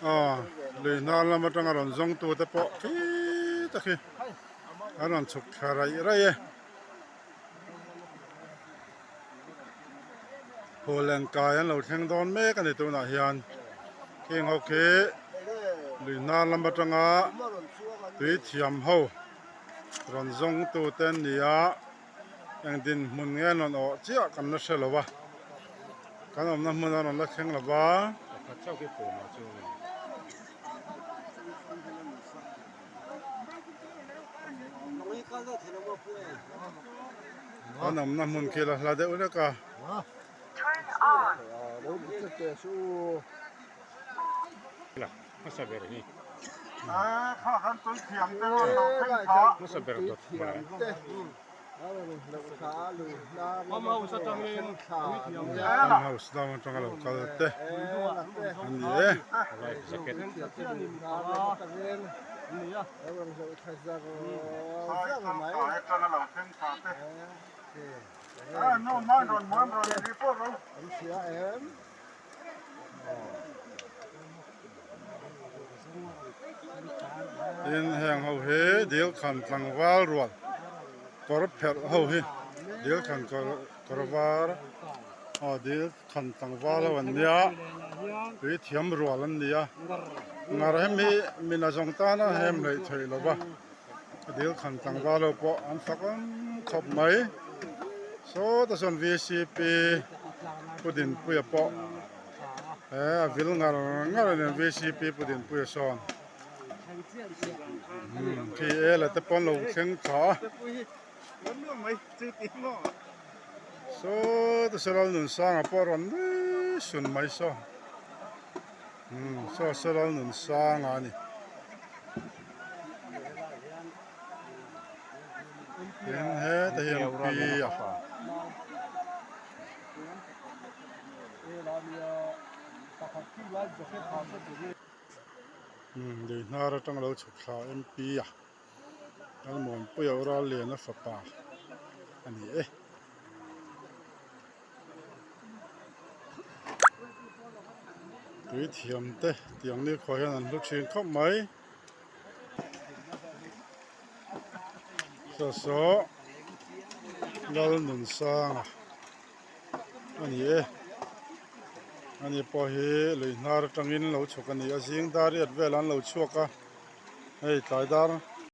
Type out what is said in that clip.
Aw lui hnar lam atanga rawn zawng tu te pawh khi tak hi an rawn chhuk thla raih raih e. Phullen kai an lo thleng dawn mek a ni tunah hian khing ho khi lui hnar lam atanga tui thiam ho rawn zawng tu te an ni a. Eng dinhmun nge an rawn awh chiah kan la hre lo a, kan awmna hmun a rawn la thleng lo va. Kan awmna hmun khi la hla deuh hlek a. Hmasa ber hi. Hmasa ber dawt mai. Farm house lam atanga lo kal te an ni e. Life jacket. Tin heng ho hi dil khan tlangval rual kawr pherh ho hi dil khan kawr kawr var aw dil khan tlangval ho an nia tui thiam rual an ni a ngar hemi mina zawng tana hem hleih theih lo va dil khan tlangval ho pawh an fak awm khawp mai sawtah sawn vcp pu Dinpuia pawh. He a vil ngar ngar a ni vcp pu Dinpuia sawn umm khi e la te pawn lo thleng thla a sawta saw Lalnunsanga pawh a rawn nui sun mai saw umm saw saw Lalnunsanga a ni. Tin heta hian pi a. Lei hnar atanga lo chhuk thla MP a Lalmuanpuia u Ralliana fapa a ni e. Tui thiam te tiang nikhua hian an hlu thin khawp mai. Saw saw Lalnunsanga a ni e ani pawh hi lui hnar atangin lo chhuk a ni a zing dar riat vel an lo chhuak a hei tlai dar.